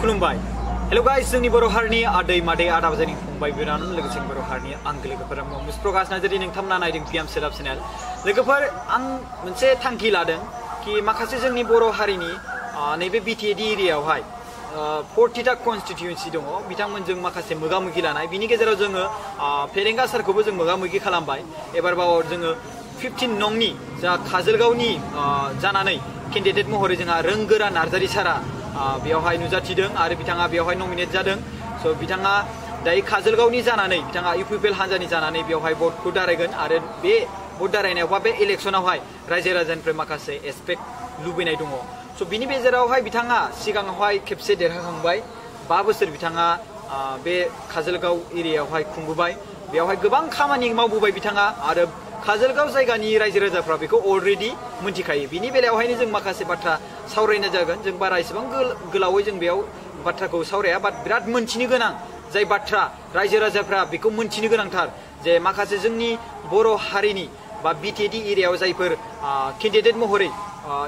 खुलुमबाय hello guys जोंनि बर' हारिनि आदै मादै आदा बाजैनि फंबाय बिनानाव लोगोसे बर' हारिनि आंगो लोगोफोर रंगव्रा नार्जारी नोंथांमोना नायदों पिएम सेलाब चेनेल लोगोफोर आं मोनसे थांखि लादों कि माखासे जोंनि बर' हारिनि नैबे बिटिएडि एरियायावहाय 40टा कन्स्टिट्युएन्सि दङ बिथांमोनजों माखासे मोगा-मोगि लानाय बिनि गेजेराव जोङो फेरेंगा सारखौबो जों मोगा-मोगि खालामबाय एबारबाव जोङो 15 नंनि जा काजलगावनि जानानै केन्डिडेट महरै जोंहा रोंगोरा नार्जारी सारा बेयावहाय नुजाथिदों आरो बिथाङा बेयावहाय नमिनेट जादों स' बिथाङा दायो काजलगावनि जानानै बिथाङा UPPL हान्जानि जानानै बेयावहाय भटखौ दारायगोन आरो बे भट दारायनायाव बा बे इलेक्सनावहाय रायजो राजानिफ्राय माखासे एसपेक्ट लुबैनाय दङ स' बिनि गेजेरावहाय बिथाङा सिगाङावहाय खेबसे देरहाखांबाय 5 बोसोर बिथाङा बे काजलगाव एरियायावहाय खुंबोबाय बेयावहाय गोबां खामानि मावबोबाय बिथाङा आरो काजलगाव जायगानि रायजो राजाफ्रा बेखौ अलरेडि मोनथिखायो बिनि बेलायावहायनो जों माखासे बाथ्रा सावरायनाय जागोन जों बारा एसेबां गोलावै जों बेयाव बाथ्राखौ सावराया बाट बिराद मोनथिनो गोनां जाय बाथ्रा रायजो राजाफ्रा बेखौ मोनथिनो गोनांथार जे माखासे जोंनि बर' हारिनि बा बिटिएडि एरियायाव जायफोर केन्डिडेट महरै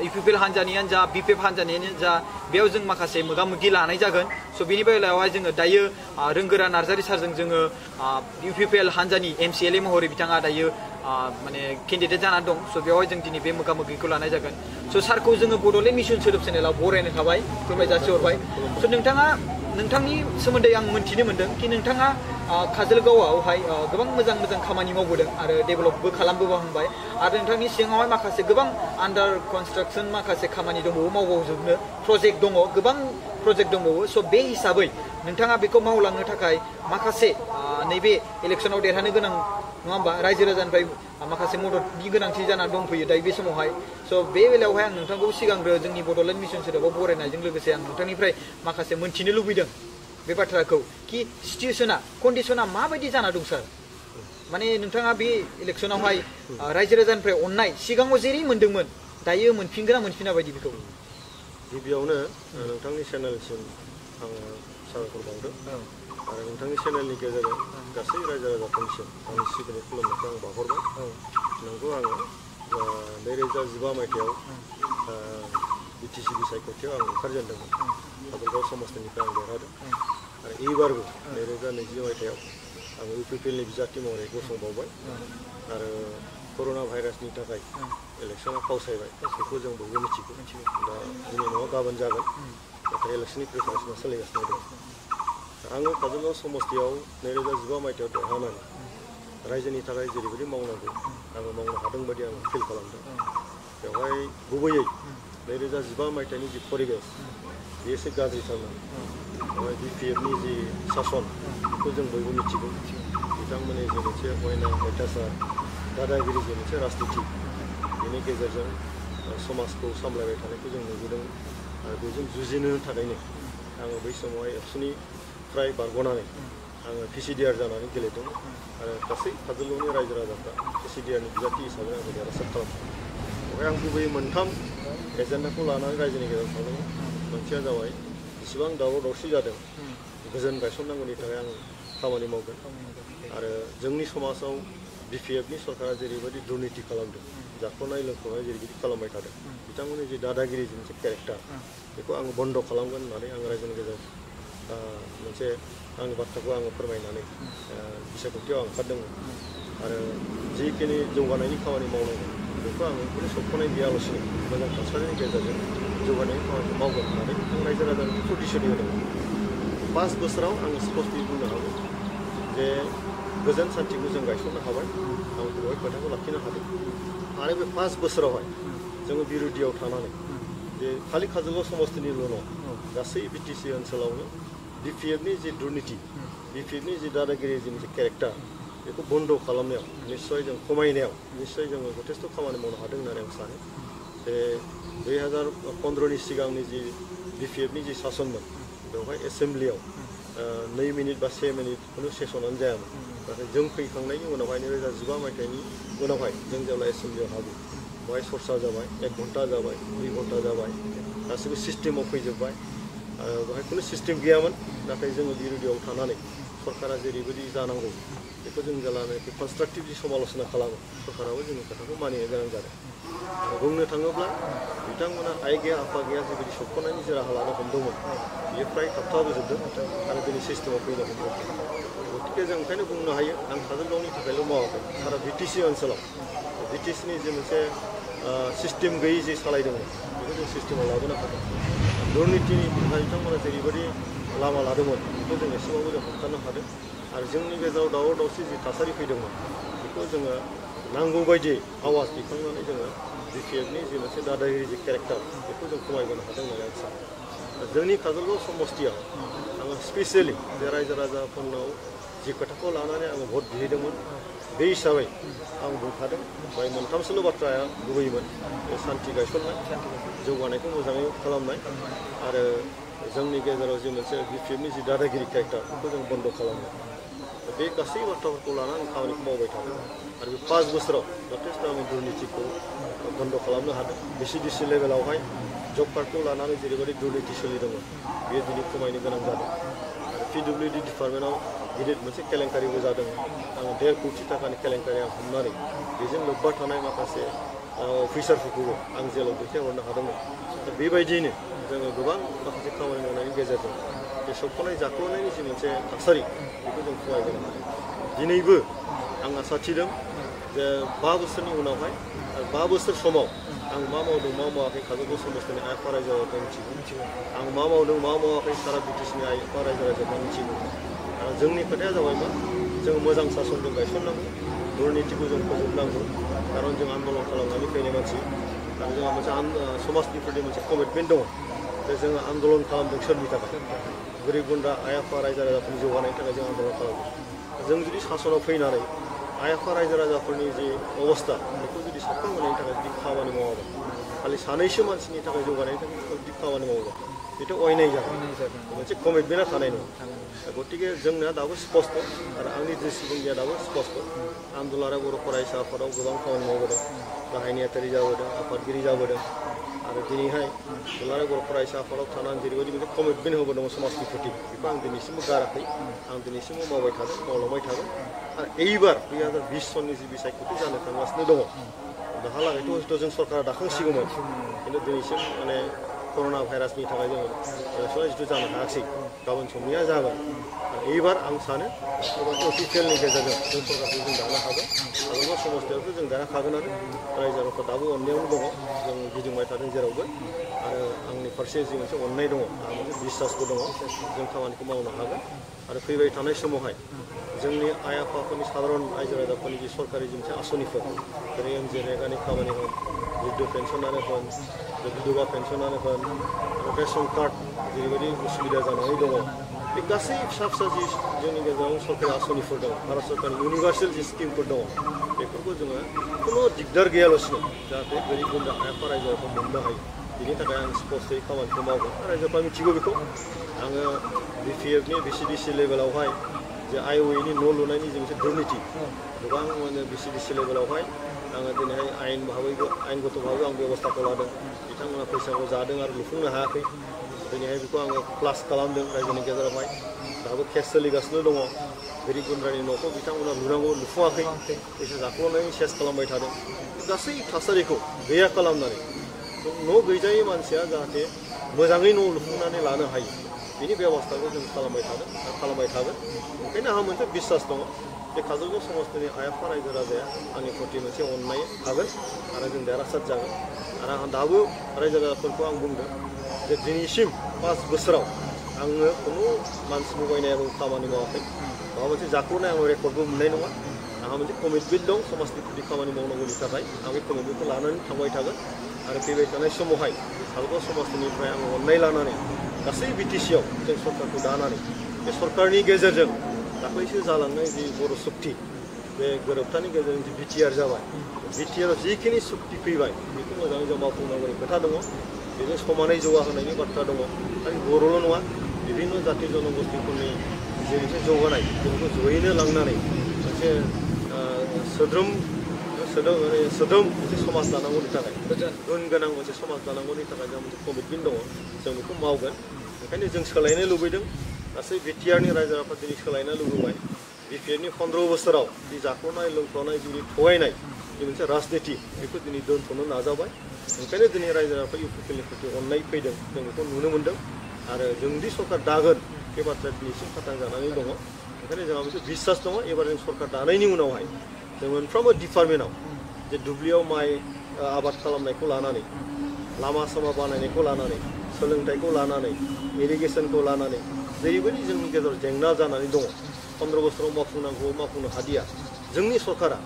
UPPL हान्जानियानो जा BPF हान्जानियानो जा बेयाव जों माखासे मोगा-मोगि लानाय जागोन स' बिनि बेलायावहाय जोङो दायो रोंगोरा नार्जारी सारजों जोङो UPPL हान्जानि MCLA महरै बिथाङा दायो माने केन्डिडेट जानानै दं स' बेवहाय जों दिनै बे मोगा-मोगिखौ लानाय जागोन स' सारखौ जोङो बड'लेण्ड मिशन सोदोब चेनेलाव बरायनो थाबाय फोरमायजासि हरबाय स' नोंथांनि सोमोन्दै आं मोनथिनो मोनदों कि नोंथाङा काजलगावआवहाय गोबां मोजां खामानि मावबोदों आरो डेभेलपबो खालामबोबाय आरो नोंथांनि सिगाङावहाय माखासे गोबां आन्डार कनस्ट्राक्सन माखासे खामानि दंबावो मावबावजोबनो प्रजेक्ट दङ गोबां प्रजेक्ट दंबावो स' बे हिसाबै नोंथाङा बेखौ मावलांनो थाखाय माखासे नैबे इलेक्सनाव देरहानो गोनां नङा होमबा रायजो राजानिफ्राय माखासे मददनि गोनांथि जानानै दंफैयो दायो बे समावहाय स' बे बेलायावहाय आं नोंथांखौ सिगांग्रो जोंनि बड'लेण्ड मिशन सोदोबाव बरायनायजों लोगोसे आं नोंथांनिफ्राय माखासे मोनथिनो लुबैदों बे बाथ्राखौ कि सिचुएसना कन्डिसना माबायदि जाना दं सार माने नोंथाङा बे इलेक्सनावहाय रायजो राजानिफ्राय अननाय सिगाङाव जेरै मोनदोंमोन दायो मोनफिनगोना मोनफिना बायदि बेखौ गिबियावनो नोंथांनि चेनेलसिम आङो साबायखर बावदों आरो नोंथांनि चेनेलनि गेजेरजों गासै रायजो राजाफोरनिसिम आंनि सिबिनाय खुलुमनायखौ आं बावहरबाय नोंगौ आङो 2015 मायथाइयाव BTC बिसायख'थियाव आं ओंखारजेनदोंमोन काजलगाव समाजनिफ्राय आं देरहादों आरो एबारबो 2020 मायथाइयाव आं UPPLनि बिजाथि महरै गसंबावबाय आरो कर'ना भाइरासनि थाखाय इलेक्सना फावसायबाय बेखौ जों बयबो मिथिगौ दा दिनै नङा गाबोन जागोन नाथाय इलेक्सननि प्रिपारेसना सोलिगासिनो दं आङो काजलगाव समस्तियाव 2015 मायथाइयाव देरहानानै रायजोनि थाखाय जेरैबायदि मावनांगौ आङो मावनो हादों बायदि आं फिल खालामदों बेवहाय गुबैयै 2015 मायथाइनि जि परिबेस बेयो एसे गाज्रिथारमोन बेवहाय BPFनि जि सासन बेखौ जों बयबो मिथिगौ बिथांमोननि जे मोनसे अयनाय अयथासार दादागिरि जे मोनसे राजनिति बेनि गेजेरजों समाजखौ सामलायबाय थानायखौ जों नुबोदों आरो बेजों जुजिनो थाखायनो आङो बै समावहाय एबसुनिफ्राय बारग'नानै आङो PCDR जानानै गेलेदों आरो गासै काजलगावनि रायजो राजाफ्रा PCDRनि बिजाथि हिसाबै आंखौ देरहासार खालामदों बेवहाय आं गुबैयै 3 एजेन्डाखौ लानानै रायजोनि गेजेराव थांदोंमोन मोनसेया जाबाय जेसेबां दावराव दावसि जादों गोजोन गायसननांगौनि थाखाय आं खामानि मावगोन आरो जोंनि समाजाव BPFनि सरकारा जेरैबायदि दुर्निति खालामदों जाख्ल'नाय लोंख्ल'नाय जेरैबायदि खालामबाय थादों बिथांमोननि जि दादागिरि मोनसे केरेक्टार बेखौ आङो बन्द' खालामगोन होननानै आं रायजोनि गेजेराव मोनसे आंनि बाथ्राखौ आङो फोरमायनानै बिसायख'थियाव ओंखारदोंमोन आरो जिखिनि जौगानायनि खामानि मावनांगौ बेखौ आङो खुनु सबख'नाय गैयालासिनो मोजां थासारिनि गेजेरजों जौगानायनि खामानिखौ मावगोन होननानै आं रायजो राजानो प्रतिश्रुति होदोंमोन 5 बोसोराव आङो स्पष्टि बुंनो हागौ जे गोजोन सान्थिखौ जों गायसननो हाबाय आं बेवहाय खोथाखौ लाखिनो हादों आरो बे 5 बोसोरावहाय जोङो बिरोधियाव थानानै जे खालि काजलगाव समस्तिनिल' नङा गासै BTC ओनसोलावनो BPFनि जि दुर्निति BPFनि जि दादागिरि जि मोनसे केरेक्टार बेखौ बन्द' खालामनायाव निस्सय जों खमायनायाव निस्सय जोङो जथेस्थ' खामानि मावनो हादों होननानै आं सानो जे 2015नि सिगांनि जि BPFनि जि सासनमोन बेवहाय एसेम्ब्लियाव 2 मिनिट बा 1 मिनिट खुनु सेसनानो जायामोन नाथाय जों फैखांनायनि उनावहाय 2015 मायथाइनि उनावहाय जों जेब्ला एसेम्ब्लियाव हाबो बेवहाय सरसा जाबाय 1 घन्टा जाबाय 2 घन्टा जाबाय गासैबो सिस्टेमाव फैजोब्बाय बेहाय खुनु सिस्टेम गैयामोन नाथाय जोङो बिरोधियाव थानानै सरकारा जेरैबायदि जानांगौ बेखौ जों जेलानाखि कनस्ट्राक्टिभलि समालोचना खालामो सरकाराबो जोंनि खोथाखौ मानिनो गोनां जादों बुंनो थाङोब्ला बिथांमोना आइ गैया आफा गैया जेबायदि सोबख'नायनि जे राहा लानो हमदोंमोन बियो फ्राय थाबथाबोजोबदों आरो दिनै सिस्टेमाव फैनो हमदों गतिके जों ओंखायनो बुंनो हायो आं काजलगावनि थाखायल' मावाखै सारा बिटिसि ओनसोलाव बिटिसिनि जे मोनसे सिस्टेम गैयै जे सालायदोंमोन बेखौ जों सिस्टेमाव लाबोनो हादों दुर्नितिनि थाखाय बिथांमोना जेरैबायदि लामा लादोंमोन बेखौ जों एसेबाबो जों होबथानो हादों आरो जोंनि गेजेराव दावराव दावसि जि थासारि फैदोंमोन बेखौ जोङो नांगौ बायदि आवाज दिखांनानै जोङो बिपिएफनि जि मोनसे दादागिरि जि केरेक्टार बेखौ जों खमायबोनो हादों होननानै आं सानो जोंनि काजलगाव समस्तियाव आङो स्पेसियेलि जे रायजो राजाफोरनाव जि खोथाखौ लानानै आङो भट बिहैदोंमोन बे हिसाबै आं बुंखादों बाय मोनथामसोल' बाथ्राया गुबैमोन सान्थि गायसननाय जौगानायखौ मोजाङै खालामनाय आरो जोंनि गेजेराव जि मोनसे बिपिएफनि जि दादागिरि केरेक्टार बेखौ जों बन्द' खालामनाय बे गासै बाथ्राफोरखौ लानानै खामानिखौ मावबाय थादों आरो बे 5 बोसोराव जथेस्थ' आङो दुर्नितिखौ बन्द' खालामनो हादों बिसिडिसि लेभेलावहाय जब कार्डखौ लानानै जेरैबायदि दुर्निति सोलिदोंमोन बेयो दिनै खमायनो गोनां जादों आरो पिडब्लिउडि डिपार्टमेन्टआव गिदिर मोनसे केलेंकारिबो जादों आङो 1.5 कोटि थाखानि केलेंकारि आं हमनानै बेजों लोब्बा थानाय माखासे अफिसारफोरखौबो आं जेलाव दैथायहरनो हादोंमोन दा बेबायदियैनो जोङो गोबां माखासे खामानि मावनायनि गेजेरजों बे सोबख'नाय जाख्ल'नायनि जि मोनसे थासारि बेखौ जों खमायबोनो हादों दिनैबो आं आसा थिदों जे 5 बोसोरनि उनावहाय 5 बोसोर समाव आं मा मावदों मा मावाखै काजलगाव समस्तिनि आइ आफा रायजो राजाफ्रा मिथिगौ आं मा मावदों मा मावाखै सारा बिटिसिनि आइ आफा रायजो राजाफ्रा मिथिगौ आरो जोंनि खोथाया जाबायमोन जों मोजां सासनजों गायसननांगौ दुर्नितिखौ जों फोजोबनांगौ खारन जों आन्दलन खालामनानै फैनाय मानसि आरो जोंहा मोनसे समाजनि प्रति मोनसे कमिटमेन्ट दङ जे जोङो आन्दलन खालामदों सोरनि थाखाय गोरिब गुन्द्रा आइ आफा रायजो राजाफोरनि जौगानायनि थाखाय जों आन्दलन खालामदों जों जुदि सासनाव फैनानै आइ आफा रायजो राजाफोरनि जि अबस्था बेखौ जुदि साफा होनायनि थाखाय जुदि खामानि मावाबा खालि सानैसो मानसिनि थाखाय जौगानायनि थाखाय जुदि खामानि मावोबा बेथ' अयनाय जागोन मोनसे कमिटमेन्टआ थानाय नङा गतिके जोंना दाबो स्पष्ट आरो आंनि दृष्टिभंगिया दाबो स्पष्ट आन्दोलाना बर' फरायसा आफादाव गोबां खामानि मावबोदों गाहाय नेहाथारि जाबोदों आफादगिरि जाबोदों आरो दिनैहाय दुलाराय बर' फरायसा आफादाव थानानै जेरैबायदि मोनसे कमिटमेन्ट होबोदों समाजनि प्रति बेखौ आं दिनैसिमबो गाराखै आं दिनैसिमबो मावबाय थागोन मावलांबाय थागोन आरो एइबार 2020 सननि जि बिसायख'थि जानो थांगासिनो दङ दाहालागैथ' हयथ' जों सरकारा दाखांसिगौमोन खिन्थु दिनैसिम माने कर'ना भाइरासनि थाखाय जोङो इलेक्सना जिथु जानो हायाखिसै गाबोन समनिया जागोन एइबार आं सानो UPPLनि गेजेरजों जों सरकारखौ जों दानो हागोन काजलगाव समस्तियावथ' जों देरहाखागोनानो रायजो राजाफ्रा दाबो अननायावनो दङ जों गिदिंबाय थादों जेरावबो आरो आंनि फारसे जि मोनसे अननाय दङ आंहा मोनसे बिश्वासबो दङ जों खामानिखौ मावनो हागोन आरो फैबाय थानाय समावहाय जोंनि आइ आफाफोरनि साधारन रायजो राजाफोरनि जि सरकारि मोनसे आसनिफोर जेरै MCLA खामानि होन बृद्ध पेन्सनानो होन बिधवा पेन्सनानो होन रेशन कार्ड जेरैबायदि उसुबिदा जानानै दङ बे गासै फिसा फिसा जि जोंनि गेजेराव सरकारि आसनिफोर दङ भारत सरकारनि इउनिभार्सेल जि स्किमफोर दङ बेफोरखौ जोङो खुनु दिगदार गैयालासिनो जाहाथे गोरिब गुन्द्रा आइ आफा रायजो राजाफ्रा मोननो हायो बिनि थाखाय आं स्पष्टयै खामानिखौ मावगोन रायजोफ्रा मिथिगौ बेखौ आङो बिपिएफनि बिसिडिसि लेभेलावहाय जे IOAनि न' लुनायनि जे मोनसे दुर्निति गोबां माने बिसिडिसि लेभेलावहाय आङो दिनैहाय आइनगत भाबै आं बेबस्थाखौ लादों बिथांमोना फैसाखौ जादों आरो लुफुंनो हायाखै दिनैहाय बेखौ आङो प्लास खालामदों रायजोनि गेजेरावहाय दाबो केस सोलिगासिनो दङ गोरिब गुन्द्रानि न'खौ बिथांमोना लुनांगौ लुफुङाखै फैसा जाख्ल'नानै सेस खालामबाय थादों गासै थासारिखौ गैया खालामनानै न' गैजायै मानसिया जाहाथे मोजाङै न' लुफुंनानै लानो हायो बिनि बेबस्थाखौ जों खालामबाय थागोन ओंखायनो आंहा मोनसे बिश्वास दङ जे काजलगाव समस्तिनि आइ आफा रायजो राजाया आंनि प्रति मोनसे अननाय थागोन आरो जों देरहासार जागोन आरो आं दाबो रायजो राजाफोरखौ आं बुंदों जे दिनैसिम 5 बोसोराव आङो खुनु मानसि मुगायनायाबो खामानि मावाखै माबा मोनसे जाख्ल'नाय आं रेकर्डबो मोननाय नङा आंहा मोनसे कमिटमेन्ट दं समाजनि प्रति खामानि मावनांगौनि थाखाय आं बे कमिटमेन्टखौ लानानै थांबाय थागोन आरो फैबाय थानाय समावहाय काजलगाव समस्तिनिफ्राय आं अननाय लानानै गासै बिटिसिआव जों सरकारखौ दानानै बे सरकारनि गेजेरजों दाख्लैसो जालांनाय जि बर' सुक्ति बे गोरोबथानि गेजेरजों जि बिटिआर जाबाय बिटिआराव जिखिनि सुक्ति फैबाय बेखौ मोजाङै जों मावफुंनांगौनि खोथा दङ बेजों समानै जौगाहोनायनि बाथ्रा दङ खालि बर'ल' नङा बिभिन्न जाति जनगोष्ठीफोरनि जे मोनसे जौगानाय बेखौ जयैनो लांनानै मोनसे सोद्रोम मोनसे समाज दानांगौनि थाखाय गुन गोनां मोनसे समाज दानांगौनि थाखाय जों मोनसे कमिटमेन्ट दङ जों बेखौ मावगोन ओंखायनो जों सोलायनो लुबैदों गासै बिटिआरनि रायजो राजाफ्रा दिनै सोलायनो लुबैबाय बिपिएफनि 15 बोसोराव जि जाख्ल'नाय लोंख्ल'नाय जुदि थगायनाय जि मोनसे राजनिति बेखौ दिनै दोनथ'नो नाजाबाय ओंखायनो दिनै रायजो राजाफ्रा इउपिपिएलनि प्रति अननाय फैदों जों बेखौ नुनो मोन्दों आरो जोंदि सरकार दागोन बे बाथ्राया दिनैसिम खाथां जानानै दङ ओंखायनो जोंहा मोनसे बिश्वास दङ एबार जों सरकार दानायनि उनावहाय जों मोनफ्रोमबो डिपार्टमेन्टआव जे दुब्लियाव माइ आबाद खालामनायखौ लानानै लामा सामा बानायनायखौ लानानै सोलोंथाइखौ लानानै इरिगेसनखौ लानानै जेरैबायदि जोंनि गेजेराव जेंना जानानै दङ 15 बोसोराव मावफुंनांगौ मावफुंनो हादिया जोंनि सरकारा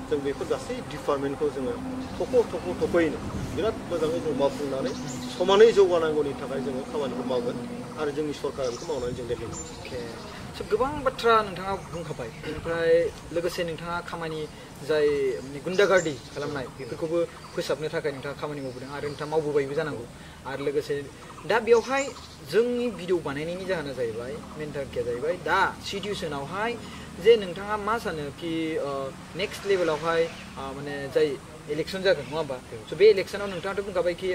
जों बेफोर गासै डिपार्टमेन्टखौ जोङो थख'यैनो बिराद मोजाङै जों मावफुंनानै समानै जौगानांगौनि थाखाय जोङो खामानिखौ मावगोन आरो जोंनि सरकारा बेखौ मावनानै जों देखायगोन गोबां बाथ्रा नोंथाङा बुंखाबाय ओमफ्राय लोगोसे नोंथाङा खामानि जाय गुन्डागार्दि खालामनाय बेफोरखौबो फोसाबनो थाखाय नोंथाङा खामानि मावबोदों आरो नोंथाङा मावबोबायबो जानांगौ आरो लोगोसे दा बेवहाय जोंनि भिडिअ बानायनायनि जाहोना जाहैबाय मेन थांखिया जाहैबाय दा सिटुएसनावहाय जे नोंथाङा मा सानो कि नेक्स्ट लेभेलावहाय माने जाय इलेक्शन जागोन नङा होमबा स' बे इलेक्शनाव नोंथाङाथ' बुंखाबाय कि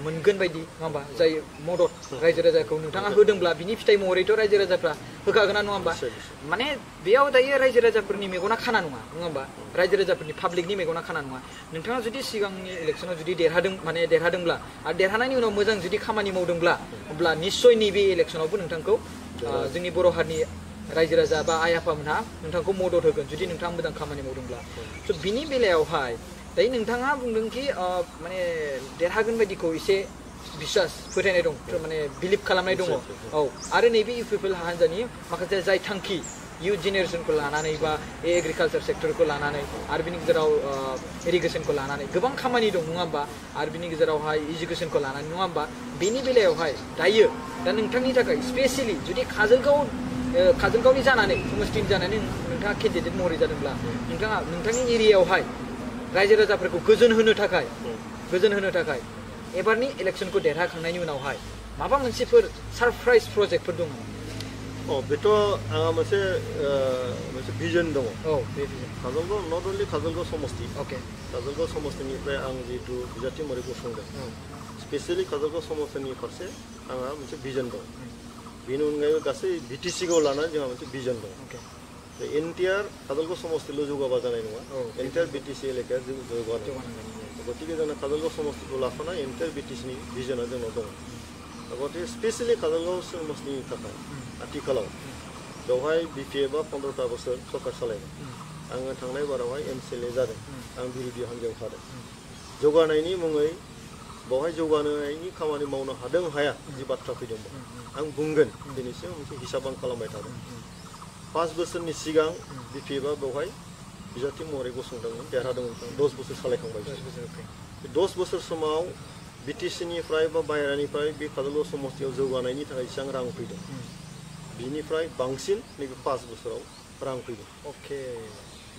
मोनगोन बायदि नङा होमबा जाय मदद रायजो राजाखौ नोंथाङा होदोंब्ला बिनि फिथाइ महरैथ' रायजो राजाफ्रा होखागोना नङा होमबा माने बेयाव दायो रायजो राजाफोरनि मेगना खाना नङा होमबा रायजो राजाफोरनि पाब्लिकनि मेगना खाना नङा नोंथाङा जुदि सिगांनि इलेक्शनाव जुदि देरहादोंब्ला आरो देरहानायनि उनाव मोजां जुदि खामानि मावदोंब्ला अब्ला निस्सय नैबे इलेक्शनावबो नोंथांखौ जोंनि बर' हारिनि रायजो राजा बा आइ आफामोनहा नोंथांखौ मदद होगोन जुदि नोंथाङा मोजां खामानि मावदोंब्ला स' बिनि बेलायावहाय दायो नोंथाङा बुंदों कि माने देरहागोन बायदिखौ एसे बिश्वास फोथायनाय दं माने बिलिभ खालामनाय दङ औ आरो नैबे इउपिपिएल हान्जानि माखासे जाय थांखि इयुथ जेनेरेसनखौ लानानै बा एग्रिकालचार सेक्टरखौ लानानै आरो बिनि गेजेराव इरिगेसनखौ लानानै गोबां खामानि दं नङा होमबा आरो बिनि गेजेरावहाय इडुकेसनखौ लानानै नङा होमबा बेनि बेलायावहाय दायो दा नोंथांनि थाखाय स्पेसियेलि जुदि काजलगावनि जानानै समस्थिनि जानानै नोंथाङा केन्डिडेट महरै जादोंब्ला नोंथाङा नोंथांनि एरियायावहाय रायजो राजाफोरखौ गोजोन होनो थाखाय एबारनि इलेक्शनखौ देरहाखांनायनि उनावहाय माबा मोनसेफोर सारप्राइज प्रजेक्टफोर दङ बेथ' आंहा मोनसे भिजन दङ औ बे vision Kajalgaon not only Kajalgaon समस्ति काजलगाव समस्तिनिफ्राय आं जिहेतु बिजाथि महरै गसंदों स्पेसियेलि काजलगाव समस्तिनि फारसे आंहा मोनसे भिजन दं बेनि अनगायैबो गासै बिटिसिखौ लानानै जोंहा मोनसे भिजन दं एनटिआर काजलगाव समस्तिल' जौगाबा जानाय नङा एनटिआर बिटिसि एलेकाया जौगानांगोन गतिके जोंना काजलगाव समस्तिखौ लाफानाय एनटिआर बिटिसिनि भिजनआ जोंनाव दङ गतिके स्पेसियेलि काजलगाव समस्तिनि थाखाय आथिखालाव बेवहाय बिपिएफआ 15टा बोसोर सरकार सालायदों आङो थांनाय बारावहाय MCLA जादों आं बिरोधी हान्जायाव थादों जौगानायनि मुङै बेवहाय जौगानायनि खामानि मावनो हादों हाया जि बाथ्रा फैदोंमोन आं बुंगोन दिनैसिम मोनसे हिसाब आं खालामबाय थादों 5 बोसोरनि सिगां बिपिएफआ बेवहाय बिजाथि महरै गसंदोंमोन देरहादोंमोन 10 बोसोर सालायखांबाय 10 बोसोर समाव बिटिसिनिफ्राय बा बाहेरानिफ्राय बे काजलगाव समस्तियाव जौगानायनि थाखाय जेसेबां रां फैदों बिनिफ्राय बांसिन नैबे 5 बोसोराव रां फैदों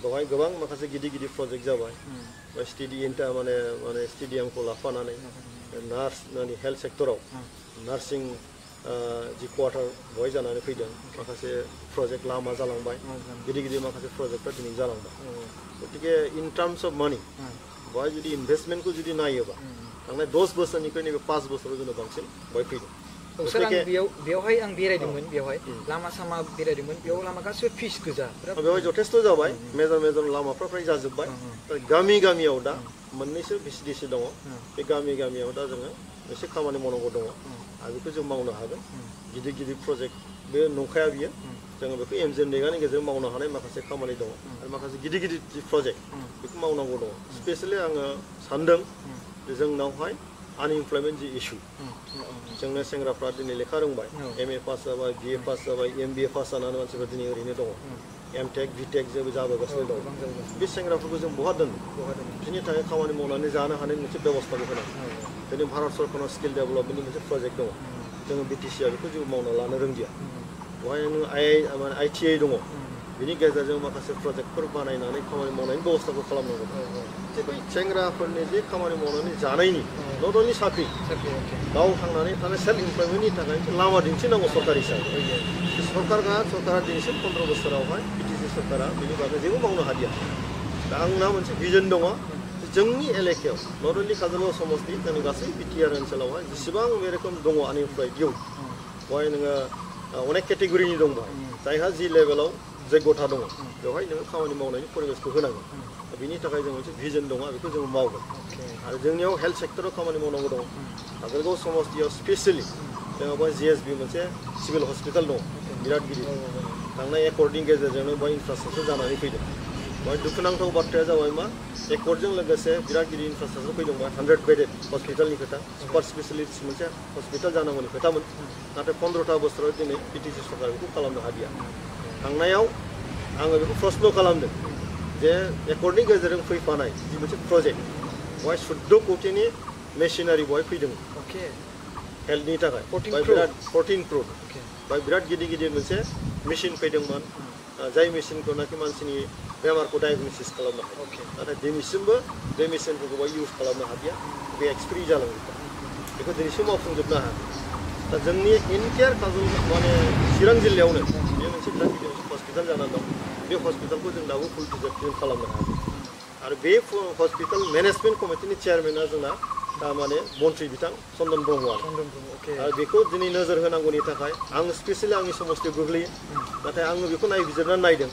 बेवहाय गोबां माखासे गिदिर प्रजेक्ट जाबाय माने स्टेडियामखौ लाफानानै नार्स माने हेल्थ सेक्टराव नार्सिं जि क्वार्टार बहाय जानानै फैदों माखासे प्रजेक्ट लामा जालांबाय गिदिर माखासे प्रजेक्टफ्रा दिनै जालांबाय गतिके इन टार्म्स अफ मानि बहाय जुदि इनभेस्टमेन्टखौ जुदि नायोबा थांनाय 10 बोसोरनिफ्राय नैबे 5 बोसोराव जोंनो बांसिन बहाय फैदों सर आं बेवहाय आं बेरायदोंमोन बेवहाय लामा सामा बेरायदोंमोन बेयाव लामा गासिबो फिस गोजा बेवहाय जथेस्थ जाबाय मेजर लामाफ्रा फ्राय जाजोब्बाय गामियाव दा मोननैसो भिसिडिसि दङ बे गामियाव दा जोङो एसे खामानि मावनांगौ दङ आरो बेखौ जों मावनो हागोन गिदिर प्रजेक्ट बे नंखाया बियो जोङो बेखौ MCLA गेजेरजों मावनो हानाय माखासे खामानि दङ आरो माखासे गिदिर प्रजेक्ट बेखौ मावनांगौ दङ स्पेसियेलि आङो सानदों जे जोंनावहाय आनइमप्लयमेन्ट जि इस्यु जोंना सेंग्राफ्रा दिनै लेखा रोंबाय MA पास जाबाय BA पास जाबाय MBA पास जानानै मानसिफ्रा दिनै ओरैनो दङ MTech VTech जेबो जाबोगासिनो दं बे सेंग्राफोरखौ जों बहा दोननो बिनि थाखाय खामानि मावनानै जानो हानायनि मोनसे बेबस्थाबो होनांगौ दिनै भारत सरकारनाव स्किल डेभेलपमेन्टनि मोनसे प्रजेक्ट दङ जोङो BTCआ बेखौ जेबो मावना लानो रोंदिया बेवहाय नों ITI दङ बिनि गेजेरजों माखासे प्रजेक्टफोर बानायनानै खामानि मावनायनि बेबस्थाखौ खालामनांगौ जे बै सेंग्राफोरनि जे खामानि मावनानै जानायनि नट अनलि साख्रि गाव थांनानै थानाय सेल्फ इमप्लयमेन्टनि थाखाय लामा दिन्थिनांगौ सरकार हिसाबै सरकारा दिनैसिम 15 बोसोरावहाय बिटिसि सरकारा बेनि बागै जेबो मावनो हादिया दा आंना मोनसे भिजन दङ जोंनि एलेकायाव नट अनलि काजलगाव समस्ति जोंनि गासै बिटिआर ओनसोलावहाय जेसेबां बे रोखोम दङ आनइमप्लयड इयुथ बहाय नोङो अनेक केटेगरिनि दं बहाय जायहा जि लेभेलाव जग्यता दङ बेवहाय नोङो खामानि मावनायनि परिबेसखौ होनांगोन बिनि थाखाय जों मोनसे भिजन दङ बेखौ जों मावगोन आरो जोंनियाव हेल्थ सेक्टराव खामानि मावनांगौ दङ काजलगाव समस्तियाव स्पेसियेलि जोंहा बेवहाय जिएसबि मोनसे सिभिल हस्पिटाल दङ बिराद गिदिर थांनाय एकर्डनि गेजेरजोंनो बेवहाय इनफ्रास्ट्राक्चार जानानै फैदों बेवहाय दुखुनांथाव बाथ्राया जाबाय मा एकर्डजों लोगोसे बिराद गिदिर इनफ्रास्ट्राक्चार फैदों बेवहाय 100 बेडेड हस्पिटालनि खोथा सुपार स्पेसियलिस्ट मोनसे हस्पिटाल जानांगौनि खोथामोन नाथाय 15था बोसोराव दिनै बिटिसि सरकार बेखौ खालामनो हादिया थांनायाव आङो बेखौ प्रश्न खालामदों जे एकर्डनि गेजेरजों फैफानाय जि मोनसे प्रजेक्ट बेवहाय 14 कोटिनि मेसिनारि बेवहाय फैदों हेल्थनि थाखाय 14 crore बेवहाय बिराद गिदिर गिदिर मोनसे मेसिन फैदोंमोन जाय मेसिनखौ नाखि मानसिनि बेमारखौ डायग्नोसिस खालामनो हायो नाथाय दिनैसिमबो बे मेसिनफोरखौ बेवहाय इउज खालामनो हादिया बे एक्सपायरि जालांबाय बेखौ दिनैसिम मावफुंजोबनो हायाखै दा जोंनि इन्टायार काजलगाव माने चिरां जिल्लायावनो बे मोनसे बिराद गिदिर हस्पिटाल जानानै दं बे हस्पिटालखौ जों दाबो फुल फिल खालामनो हायाखै आरो बे हस्पिटाल मेनेजमेन्ट कमिटिनि चेयारमेना जोंना माने मन्त्रि बिथां चन्दन ब्रह्मआनो आरो बेखौ दिनै नोजोर होनांगौनि थाखाय आं स्पेसियेलि आंनि समस्तियाव गोग्लैयो नाथाय आङो बेखौ नायबिजिरनानै नायदों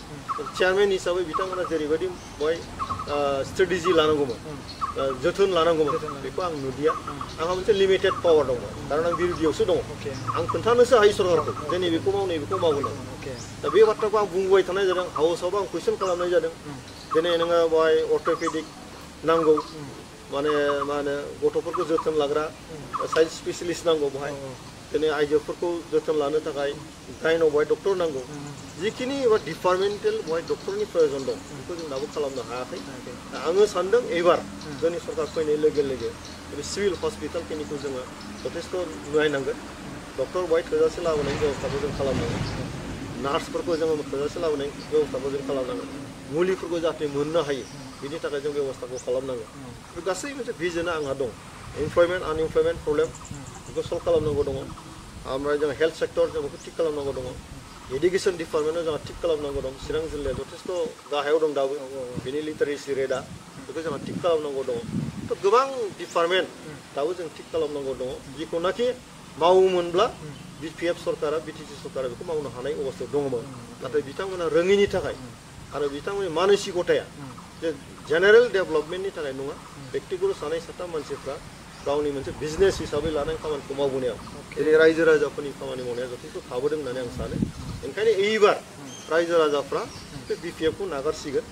चेयारमेन हिसाबै बिथांमोना जेरैबायदि बेवहाय स्ट्रेटेजि लानांगौमोन जोथोन लानांगौमोन बेखौ आं नुदिया आंहा मोनसे लिमिटेड पावार दङ खारन आं बिरोधियावसो दङ आं खोन्थानोसो हायो सरकारखौ जे नैबेखौ माव नैबेखौ मावगोन दा बे बाथ्राखौ आं बुंबाय थानाय जादों हाउसआवबो आं कुइसन खालामनाय जादों दिनै नोङो बेवहाय अर्थ'पेडिक नांगौ माने मा होनो गथ'फोरखौ जोथोन लाग्रा चाइल्ड स्पेसियलिस्ट नांगौ बेवहाय दिनै आइजोफोरखौ जोथोन लानो थाखाय गाइनाव बेवहाय डक्टर नांगौ जिखिनि एबा डिपार्टमेन्टेल बेवहाय डक्टरनि प्रयोजन दं बेखौ जों दाबो खालामनो हायाखै आङो सानदों एबार जोंनि सरकार फैनाय लोगो लोगो बे सिभिल हस्पिटालखिनिखौ जोङो जथेस्थ' नायनांगोन डक्टर बेवहाय थोजासे लाबोनायनि बेबस्थाखौ जों खालामनांगोन नार्सफोरखौ जोङो थोजासे लाबोनायनि बेबस्थाखौ जों खालामनांगोन मुलिफोरखौ जाहाथे मोननो हायो बिनि थाखाय जों बेबस्थाखौ खालामनांगोन बे गासै मोनसे भिजनआ आंहा दं इमप्लयमेन्ट आनइमप्लयमेन्ट प्रब्लेम बेखौ सल्भ खालामनांगौ दङ ओमफ्राय जों हेल्थ सेक्टर जों बेखौ थिग खालामनांगौ दङ एडुकेसन डिपार्टमेन्टआव जोंहा थिग खालामनांगौ दं चिरां जिल्लाया जथेस्थ' गाहायाव दं दाबो बेनि लिटारेसि रेटआ बेखौ जोंहा थिग खालामनांगौ दङ थ' गोबां डिपार्टमेन्ट दाबो जों थिग खालामनांगौ दङ जिखौनाखि मावोमोनब्ला बिपिएफ सरकारा बिटिसि सरकारा बेखौ मावनो हानाय अबस्थायाव दङमोन नाथाय बिथांमोना रोङिनि थाखाय आरो बिथांमोननि मानसिकताया जे जेनेरेल डेभेलपमेन्टनि थाखाय नङा बेक्तिगत सानै साथाम मानसिफ्रा गावनि मोनसे बिजनेस हिसाबै लानाय खामानिखौ मावबोनायाव दिनै रायजो राजाफोरनि खामानि मावनाया जथेस्थ' थाबोदों होननानै आं सानो ओंखायनो एइबार रायजो राजाफ्रा बे बिपिएफखौ नागारसिगोन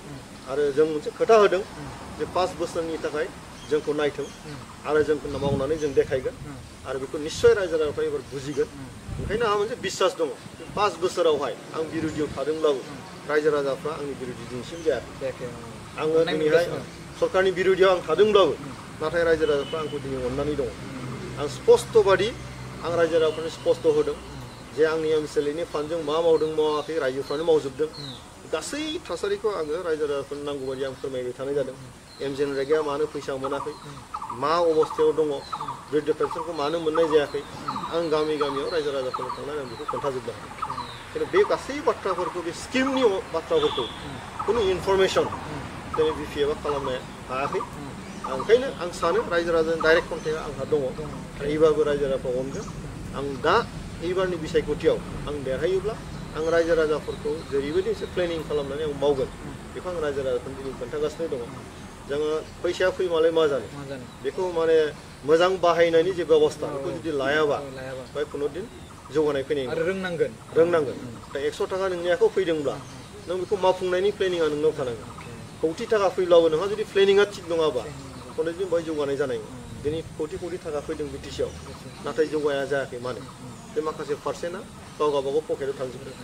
आरो जों मोनसे खोथा होदों जे 5 बोसोरनि थाखाय जोंखौ नायथों आरो जोंखौ मावनानै जों देखायगोन आरो बेखौ निस्सय रायजो राजाफ्रा एबार बुजिगोन ओंखायनो आंहा मोनसे बिश्वास दङ 5 बोसोरावहाय आं बिरोधियाव थादोंब्लाबो रायजो राजाफ्रा आंनि बिरोधि दिनैसिम जायाखै आङो दिनैहाय सरकारनि बिरोधियाव आं थादोंब्लाबो नाथाय रायजो राजाफ्रा आंखौ दिनै अननानै दङ आं स्पष्टबादि आं रायजो राजाफोरनो स्पष्ट होदों जे आंनि MCLA नि फान्डजों मा मावदों मावाखै रायजोफ्रानो मावजोबदों गासै थासारिखौ आङो रायजो राजाफोरनो नांगौ बायदि आं फोरमायबाय थानाय जादों MCLA मानो फैसा मोनाखै मा अबस्थायाव दङ बृद्ध पेन्सनखौ मानो मोननाय जायाखै आं गामि गामियाव रायजो राजाफोरनो थांनानै आं बेखौ खोन्थाजोबनो हादों किन्तु बे गासै बाथ्राफोरखौ बे स्किमनि बाथ्राफोरखौ खुनु इनफरमेसन दिनै बिपिएफआ खालामनो हायाखै ओंखायनो आं सानो रायजो राजानि डाइरेक्ट कन्टेक्टआ आंहा दङ आरो एबारबो रायजो राजाफ्रा अनगोन आं दा एबारनि बिसायख'थियाव आं देरहायोब्ला आं रायजो राजाफोरखौ जेरैबायदि एसे प्लेनिं खालामनानै आं मावगोन बेखौ आं रायजो राजाफोरनो दिनै खोन्थागासिनो दङ जोङो फैसाया फैमालाय मा जानो बेखौ माने मोजां बाहायनायनि जे बेबस्था बेखौ जुदि लायाबा बाय खुनु दिन जौगानाय फैनाय नङा रोंनांगोन दा 100 थाखा नोंनि आखायाव फैदोंब्ला नों बेखौ मावफुंनायनि प्लेनिंआ नोंनाव थानांगोन 1 कोटि थाखा फैब्लाबो नोंहा जुदि प्लेनिंआ थिग नङाबा खुनु दिन बाय जौगानाय जानाय नङा दिनै 1 कोटि थाखा फैदों बिटिसिआव नाथाय जौगाया जायाखै मानो बे माखासे पारसेन्टआ गाव गावबागाव पकेटाव थांजोबदों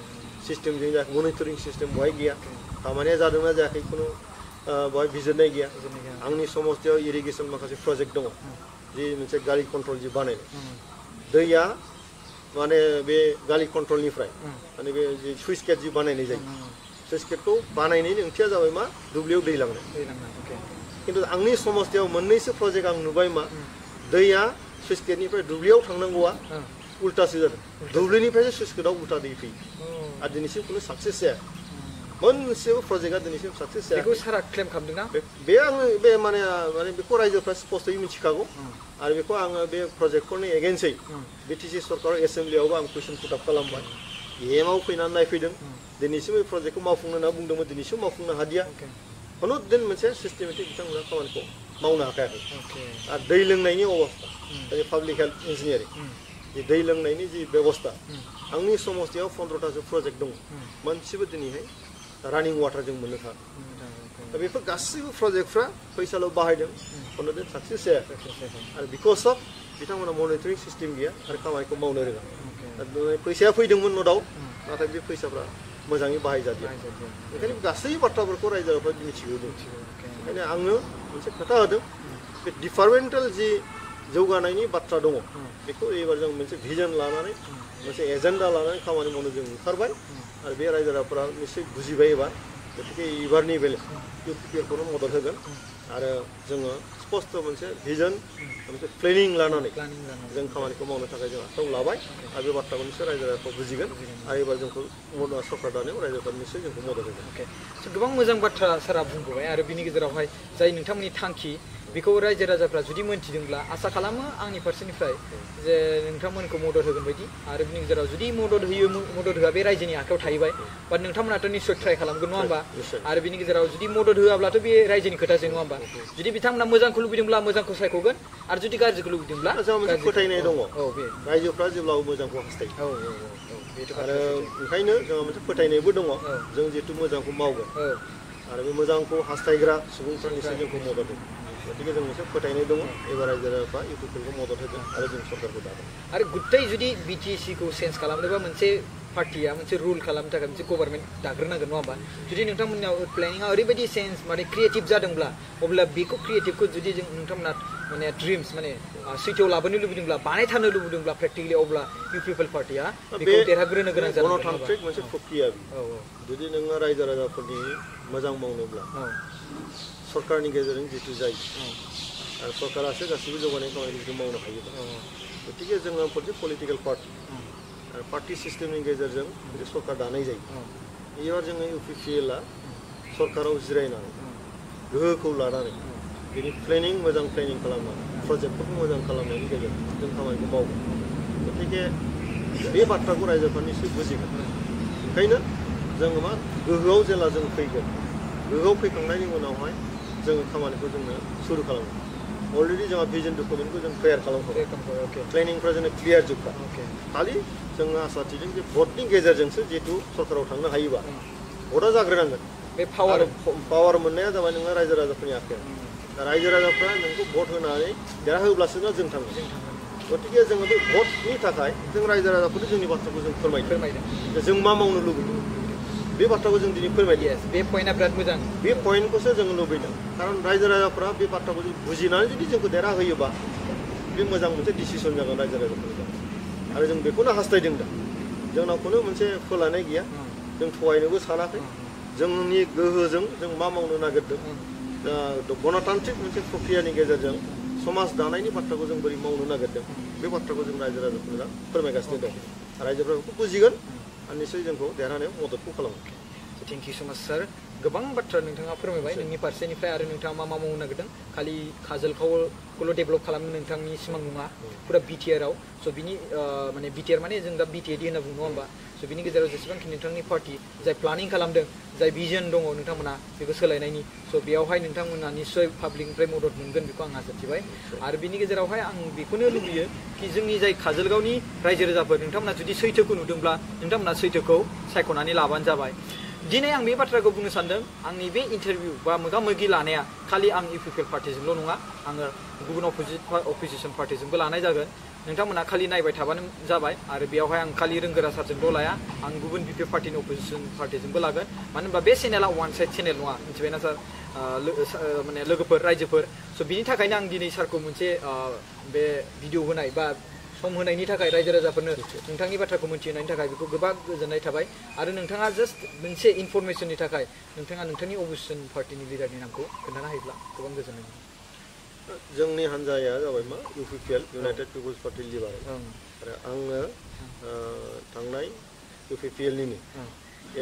सिस्टेमजों जायाखै मनिटरिं सिस्टेम बहाय गैया खामानिया जादोंना जायाखै खुनु बहाय बिजिरनाय गैया आंनि समस्तियाव इरिगेसन माखासे प्रजेक्ट दङ जि मोनसे गारि कन्ट्रल जि बानायनाय दैया माने बे गारि कन्ट्रलनिफ्राय माने बे जि सुइस गेट जि बानायनाय जायो सुइस गेटखौ बानायनायनि ओंथिया जाबाय मा दुब्लियाव दै लांनाय किन्तु आंनि समस्तियाव मोननैसो प्रजेक्ट आं नुबाय मा दैया सुइस गेटनिफ्राय दुब्लियाव थांनांगौआ उल्टासो जादों दुब्लिनिफ्रायसो सुइस गेटआव उल्टा दै फैयो आरो दिनैसिम खुनु साक्सेस जाया मोनसेबो प्रजेक्टआ दिनैसिम साक्सेस जायाखै बेखौ सारा क्लेम खालामदों ना बे आङो बे माने बेखौ रायजोफ्रा स्पष्टयै मिथिखागौ आरो बेखौ आङो बे प्रजेक्टफोरनि एगेन्स्टै बिटिसि सरकार एसेम्ब्लियावबो आं कुइसन पुट आप खालामबाय एमआव फैनानै नायफैदों दिनैसिम बे प्रजेक्टखौ मावफुंनो होनना बुंदोंमोन दिनैसिम मावफुंनो हादिया खुनु दिन मोनसे सिस्टेमेटिक बिथांमोना खामानिखौ मावनो हाखायाखै आरो दै लोंनायनि अबस्था पाब्लिक हेल्थ इन्जिनियारिं दै लोंनायनि जि बेबस्था आंनि समस्तियाव 15टासो प्रजेक्ट दङ मोनसेबो दिनैहाय रानिं वाटार जों मोननो थाङा दा बेफोर गासैबो प्रजेक्टफ्रा फैसाल' बाहायदों खुनु दिन साक्सेस जायाखै आरो बिकज अफ बिथांमोना मनिटरिं सिस्टेम गैया आरो खामानिखौ मावनो रोङा फैसाया फैदोंमोन न' डाउट नाथाय बे फैसाफ्रा मोजाङै बाहायजादिया ओंखायनो गासै बाथ्राफोरखौ रायजोफ्रा मिथिगौ ओंखायनो आङो मोनसे खोथा होदों बे डिपार्टमेन्टेल जि जौगानायनि बाथ्रा दङ बेखौ एबार जों मोनसे भिजन लानानै मोनसे एजेन्डा लानानै खामानि मावनो जों ओंखारबाय आरो बे रायजो राजाफोरा निश्चय बुजिबाय एबार गतिके एबारनि बेले UPPLखौनो मदद होगोन आरो जोङो स्पष्ट मोनसे भिजन मोनसे प्लेनिं लानानै जों खामानिखौ मावनो थाखाय जों आखायाव लाबाय आरो बे बाथ्राखौ निश्चय रायजो राजाखौ बुजिगोन आरो एबार जोंखौ सरकार दानायाव रायजोफोरा निश्चय जोंखौ मदद होगोन गोबां मोजां बाथ्रा सारा बुंबोबाय आरो बिनि गेजेरावहाय जाय नोंथांमोननि थांखि बेखौ रायजो राजाफ्रा जुदि मोनथिदोंब्ला आसा खालामो आंनि फारसेनिफ्राय जे नोंथांमोनखौ मदद होगोन बायदि आरो बिनि गेजेराव जुदि मदद होआ बे रायजोनि आखायाव थाहैबाय बाट नोंथांमोनाथ' निश्चय ट्राइ खालामगोन नङा होमबा आरो बिनि गेजेराव जुदि मदद होआब्लाथ' बे रायजोनि खोथासो नङा होमबा जुदि बिथांमोना मोजांखौ लुबैदोंब्ला मोजांखौ सायख'गोन आरो जुदि गाज्रिखौ लुबैदोंब्ला जोंहा मोनसे फोथायनाय दङ रायजोफ्रा जेब्लाबो मोजांखौ हास्थायो आरो ओंखायनो जोंहा मोनसे फोथायनायबो दङ जों जिहेतु मोजांखौ मावगोन आरो बे मोजांखौ हास्थायग्रा सुबुंफोरनिफ्राय जोंखौ मदद होगोन गतिके जों मोनसे फोथायनाय दङ एबार रायजो राजाफ्रा UPPLखौ मदद होगोन आरो जों सरकारखौ दागोन आरो गुथै जुदि BTCखौ चेन्ज खालामनोबा मोनसे पार्टिया मोनसे रुल खालामनो थाखाय मोनसे गभर्नमेन्ट दाग्रोनांगोन नङा होमबा जुदि नोंथांमोननियाव प्लेनिंआ ओरैबायदि सेन्स माने क्रिएटिभ जादोंब्ला अब्ला बेखौ क्रिएटिभखौ जुदि जों नोंथांमोना माने ड्रिम्स माने सैथोआव लाबोनो लुबैदोंब्ला बानायथारनो लुबैदोंब्ला प्रेक्टिकेलि अब्ला UPPL पार्टिया बेखौ देरहाग्रोनो गोनां जागोन गणतान्त्रिक मोनसे प्रक्रिया जुदि नोङो रायजो राजाफोरनि मोजां मावनोब्ला सरकारनि गेजेरजों जितु जायो आरो सरकारासो गासिबो जौगानाय खामानिखौ मावनो हायो गतिके जोङो मोनसे पलिटिकेल पार्टि आरो पार्टि सिस्टेमनि गेजेरजों मोनसे सरकार दानाय जायो एबार जोङो UPPLआ सरकाराव जिरायनानै गोहोखौ लानानै बेनि मोजां प्लेनिं खालामनानै प्रजेक्टफोरखौ मोजां खालामनायनि गेजेरजों जों खामानिखौ मावगोन गतिके बे बाथ्राखौ रायजोफ्रा निश्चय बुजिगोन ओंखायनो जोङो मा गोहोआव जेला जों फैगोन गोहोआव फैखांनायनि उनावहाय जोङो खामानिखौ जोंनो सुरु खालामगोन अलरेडि जोंहा भिजन डकुमेन्टखौ जों तैयार खालामखाबाय प्लेनिंफ्रा जोंनो क्लियार जोबखा खालि जोङो आसा थिदों जे भटनि गेजेरजोंसो जिहेतु सरकाराव थांनो हायोबा भटआ जाग्रोनांगोन बे पावार मोननाया जाबाय नोङो रायजो राजाफोरनि आखायाव रायजो राजाफ्रा नोंखौ भट होनानै देरहाहोब्लासो जों थांगोन गतिके जोङो बे भटनि थाखाय जों रायजो राजाफोरनो जोंनि बाथ्राखौ जों फोरमायदों जों मा मावनो लुबैदों बे बाथ्राखौ जों दिनै फोरमायदों बे पइन्टआ बिराद मोजां बे पइन्टखौसो जों लुबैदों खारन रायजो राजाफ्रा बे बाथ्राखौ बुजिनानै जुदि जोंखौ देरहाहोयोबा बे मोजां मोनसे डिसिसन जागोन रायजो राजाफोरनि आरो जों बेखौनो हास्थायदों दा जोंनाव खुनु मोनसे फोलानाय गैया जों थगायनोबो सानाखै जोंनि गोहोजों जों मा मावनो नागिरदों गणतान्त्रिक मोनसे प्रक्रियानि गेजेरजों समाज दानायनि बाथ्राखौ जों बोरै मावनो नागिरदों बे बाथ्राखौ जों रायजो राजाफोरा फोरमायगासिनो दं रायजोफ्रा बेखौ बुजिगोन आरो निश्चय जोंखौ देरहानायाव मददखौ खालामो थेंक इउ सो माच सार गोबां बाथ्रा नोंथाङा फोरमायबाय नोंनि फारसेनिफ्राय आरो नोंथाङा मा मा मावनो नागिरदों खालि काजलगावखौल' डेभेलप खालामनो नोंथांनि सिमां नङा पुरा BTRआव स' बिनि माने BTR माने जों दा BTAD होनना बुङो नङा होमबा स' बिनि गेजेराव जेसेबांखि नोंथांनि पार्टि जाय प्लानिं खालामदों जाय भिजन दङ नोंथांमोना बेखौ सोलायनायनि स' बेयावहाय नोंथांमोना निस्सय पाब्लिकनिफ्राय मदद मोनगोन बेखौ आं आसा थिबाय आरो बिनि गेजेरावहाय आं बेखौनो लुबैयो कि जोंनि जाय काजलगावनि रायजो राजाफोर नोंथांमोना जुदि सैथोखौ नुदोंब्ला नोंथांमोना सैथोखौ सायख'नानै लाबानो जाबाय दिनै आं बे बाथ्राखौ बुंनो सानदों आंनि बे इन्टारभिउ बा मोगा मोगि लानाया खालि आं UPPL पार्टिजोंल' नङा आङो गुबुन अपोजिसन पार्टिजोंबो लानाय जागोन नोंथांमोना खालि नायबाय थाबानो जाबाय आरो बेयावहाय आं खालि रोंगोरा सारजोंल' लाया आं गुबुन BP पार्टिनि अपोजिसन पार्टिजोंबो लागोन मानो होनबा बे चेनेला वान साइड चेनेल नङा मिथिबायना सार माने लोगोफोर रायजोफोर स' बिनि थाखायनो आं दिनै सारखौ मोनसे बे भिडिअ होनाय बा सम होनायनि थाखाय रायजो राजाफोरनो नोंथांनि बाथ्राखौ मिथिहोनायनि थाखाय बेखौ गोबां गोजोननाय थाबाय आरो नोंथाङा जास्ट मोनसे इनफरमेसननि थाखाय नोंथाङा नोंथांनि अपोजिसन पार्टिनि लिडारनि नामखौ खोन्थाना होयोब्ला गोबां गोजोननाय मोनो जोंनि हान्जाया जाबाय मा UPPL United People's Party Liberal आरो आङो थांनाय UPPLनिनो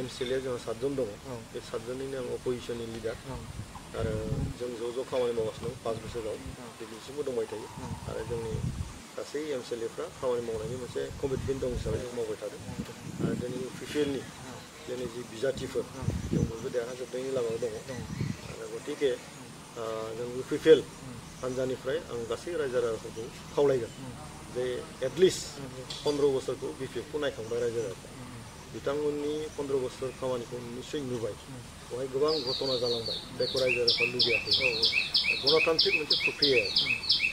MCLA जोंहा 7 जन दङ बे 7 जननिनो आं अपोजिशननि लिडार आरो जों ज' खामानि मावगासिनो दं 5 बोसोराव दिनैसिमबो दंबाय थायो आरो जोंनि गासै MCLAफ्रा खामानि मावनायनि मोनसे कमिटमेन्ट दं हिसाबै मावबाय थादों आरो जोंनि UPPLनि जोंनि जि बिजाथिफोर जों बयबो देरहाजोबनायनि लामायाव दङ आरो गतिके जों UPPL हान्जानिफ्राय आं गासै रायजो राजाफोरखौ खावलायगोन जे एटलिस्ट 15 बोसोरखौ BPFखौ नायखांबाय रायजो राजाफ्रा बिथांमोननि 15 बोसोर खामानिखौ निश्चय नुबाय बेवहाय गोबां घटना जालांबाय जायखौ रायजो राजाफ्रा लुबैयाखै गणतान्त्रिक मोनसे प्रक्रियायाव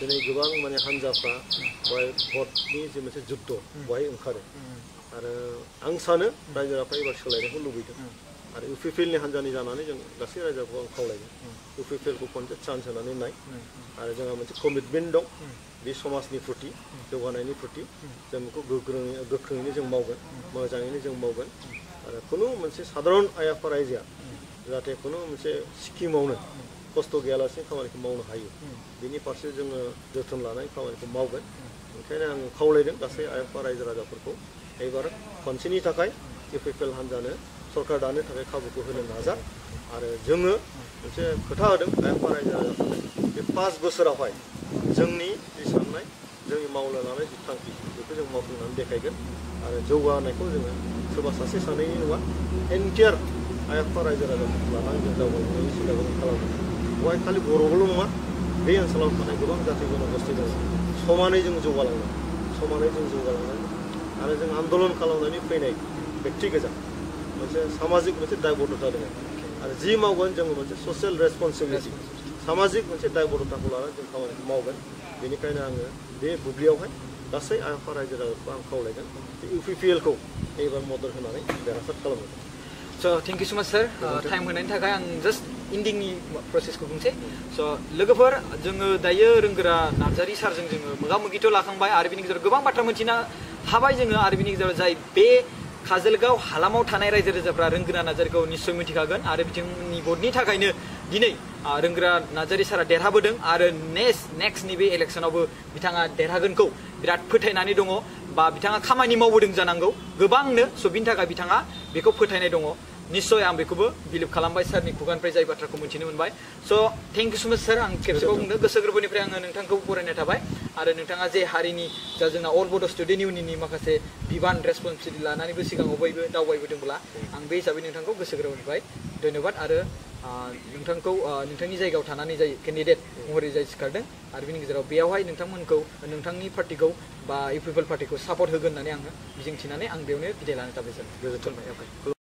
दिनै गोबां माने हान्जाफ्रा बेवहाय भटनि जे मोनसे जुद्ध बेवहाय ओंखारो आरो आं सानो रायजो राजाफ्रा एबार सोलायनायखौ लुबैदों आरो UPPLनि हान्जानि जानानै जों गासै रायजोखौ आं खावलायगोन UPPLखौ खनसे चान्स होनानै नाय आरो जोंहा मोनसे कमिटमेन्ट दं बे समाजनि प्रति जौगानायनि प्रति जों बेखौ गोख्रोङैनो जों मावगोन मोजाङैनो जों मावगोन आरो खुनु मोनसे साधारन आयाफा रायजोआ जाहाथे खुनु मोनसे स्किमावनो खस्थ' गैयालासे खामानिखौ मावनो हायो बेनि फारसे जोङो जोथोन लानाय खामानिखौ मावगोन ओंखायनो आं खावलायदों गासै आयाफा रायजो राजाफोरखौ एबार खनसेनि थाखाय UPPL हान्जानो सरकार दानो थाखाय खाबुखौ होनो नाजा आरो जोङो मोनसे खोथा होदों आयाफा रायजो राजाफोरनो बे 5 बोसोरावहाय जोंनि जि साननाय जोंनि मावनो लानाय जि थांखि बेखौ जों मावफुंनानै देखायगोन आरो जौगानायखौ जोङो सोरबा सासे सानैनि नङा एन्टियार आयाफा रायजो राजाफोरखौ लानानै जों दावबायनायनि सिगां खालामगोन बेवहाय खालि बर'ल' नङा बे ओनसोलाव थानाय गोबां जाथि जनगोष्ठी दङ समानै जों जौगालांनांगोन आरो जों आन्दलन खालामनानै फैनाय बेक्ति गोजा मोनसे सामाजिक मोनसे दायबद्धता दङ आरो जि मावगोन जोङो मोनसे ससियेल रेसपन्सिबिलिटि सामाजिक मोनसे दायबद्धताखौ लानानै जों खामानिखौ मावगोन बेनिखायनो आङो बे बुब्लियावहाय गासै आयाफा रायजो राजाखौ आं खावलायगोन UPPLखौ एबार मदद होनानै देरहासार खालामगोन So thank you so much sir time होनायनि थाखाय आं just endingनि processखौ बुंसै so लोगोफोर जोङो दायो रोंगोरा नार्जारी सारजों जोङो मोगा-मोगिथ' लाखांबाय आरो बिनि गेजेराव गोबां बाथ्रा मिथिनो हाबाय जोङो आरो बिनि गेजेराव जाय बे काजलगाव हालामाव थानाय रायजो राजाफ्रा रोंगोरा नार्जारीखौ निश्चय मिथिखागोन आरो बिथांनि भटनि थाखायनो दिनै रोंगोरा नार्जारी सारा देरहाबोदों आरो नेक्स्ट नि बे इलेक्शनावबो बिथाङा देरहागोनखौ बिराद फोथायनानै दङ बा बिथाङा खामानि मावबोदों जानांगौ गोबांनो स' बिनि थाखाय बिथाङा बेखौ फोथायनाय दङ निश्चय आं बेखौबो बिलिभ खालामबाय सारनि खुगानिफ्राय जाय बाथ्राखौ मिथिनो मोनबाय स' थेंक इउ सो माच सार आं खेबसेबाव बुंदों गोसो गोरबोनिफ्राय आङो नोंथांखौ बरायनाय थाबाय आरो नोंथाङा जे हारिनि जा जोंना अल बड' स्टुडेन्ट इउनियननि माखासे बिबान रेसपन्सिबिलिटि लानानैबो सिगाङाव बयबो दावबायबोदोंब्ला आं बे हिसाबै नोंथांखौ गोसो गोरबोनिफ्राय धन्यबाद आरो नोंथांखौ नोंथांनि जायगायाव थानानै जाय केन्डिडेट महरै जाय सिखारदों आरो बिनि गेजेराव बेयावहाय नोंथांमोनखौ नोंथांनि पार्टिखौ बा UPPL पार्टिखौ सापर्ट होगोन होननानै आङो मिजिंथिनानै आं बेयावनो बिदाय लानो थाबाय सार गोजोनथों।